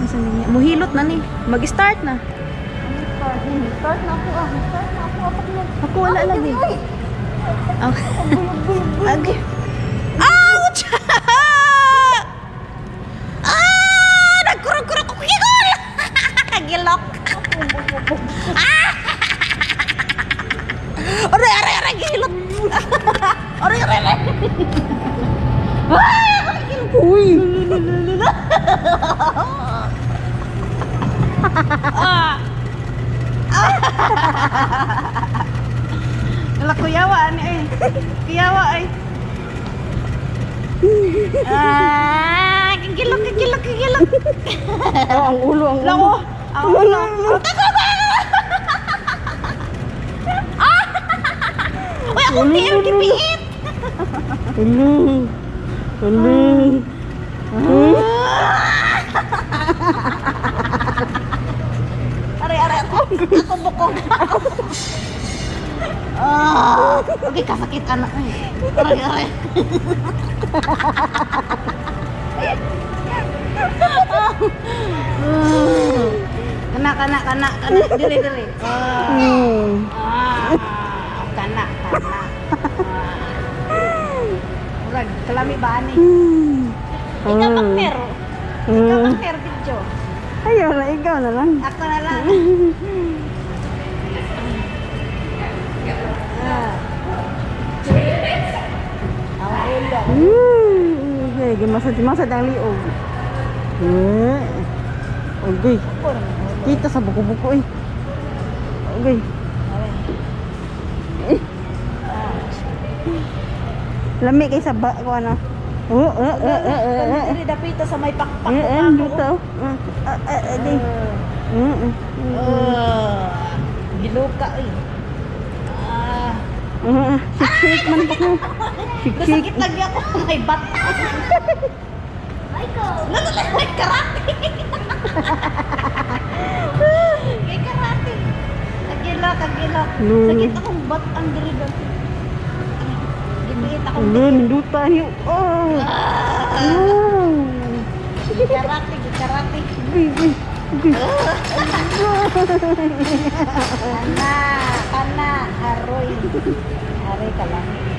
Nasa niya? Muhilot na ni. Mag-start na. Start na ako ah. Start na ako. Apak na. Ako wala lagi. Oh. Ag. Ouch! Ah! Nagkurog-kurog ko kigol. Gilok. Ah! Aray, aray, aray, gilot. Aray, aray, aray. Ah! Uy! Ah! Wala kuyawa ani ay. Kuyawa ay. Ah, gilok, gilok, gilok. Oh, ang ulo, ang ulo. Lako. Ang ulo. Ah! Uy, ako PM gipiit. Ulo. Ulo. Aray, aray, ako. Ako bukog. Ah, okay, kasakit anak. Aray, aray. Kana, kana, kana, kana. Dili, dili. Ah, ah, kana, kana. Ah. Murag, kalami ba ani? Ikaw partner. Ikaw partner video. Ayaw na, ikaw na lang. Ako na lang. Ah. Ang ulo. Okay, masad, masad ang liog. Eh. Okay. Kita sa buko-buko eh. Okay. Eh. Lami kay sa ba ko ano. Oh. Dili dapita sa may pakpak. Eh, eh, dito. Ah, ah, ah, di. Giluka eh. Ah, Ah, shake man pa ko. Shake. nasakit lagi ako may bat. Michael. May karate. May karate. Kagilok, kagilok. Sakit akong bat ang diri ba. Gibiit akong Ulo, ninduta niyo. Oh. Oh. Gikarate, gikarate. Uy, uy, uy. Kana, kana, aroy. Aroy ka lang.